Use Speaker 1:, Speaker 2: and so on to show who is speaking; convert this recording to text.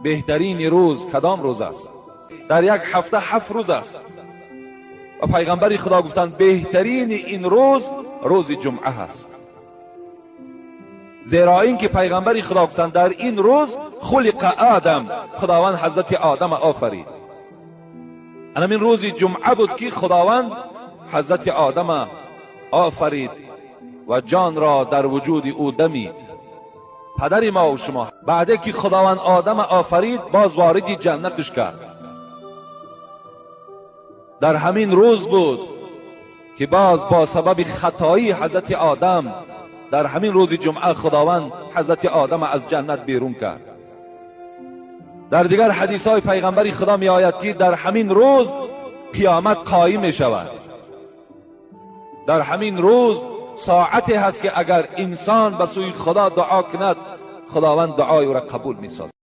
Speaker 1: Беҳтарини рӯз кадом рӯз аст? Дар як ҳафта 7 рӯз аст ва пайғамбари Худо гуфтанд, беҳтарини ин рӯз рӯзи ҷумъа ҳаст. Зеро ин ки пайғамбари Худо гуфтанд, дар ин рӯз хулиқа Одам, Худованд ҳазрати Одама офарид. Ҳамин рӯзи ҷумъа буд ки Худованд ҳазрати Одама офарид ва ҷонро дар вуҷуди ӯ дамид. Падари мо ва шумо баъде ки Худованд Одама офарид, боз вориди ҷаннаташ кард. Дар ҳамин рӯз буд ки боз бо сабаби хатоии ҳазрати Одам дар ҳамин рӯзи ҷумъа Худованд ҳазрати Одама аз ҷаннат берун кард. Дар дигар ҳадисҳои пайғамбари Худо меояд ки дар ҳамин рӯз қиёмат қоим мешавад. Дар ҳамин рӯз соате ҳаст ки агар инсон ба сӯи Худо дуо кунад, Худованд дуои ӯро қабул месозад.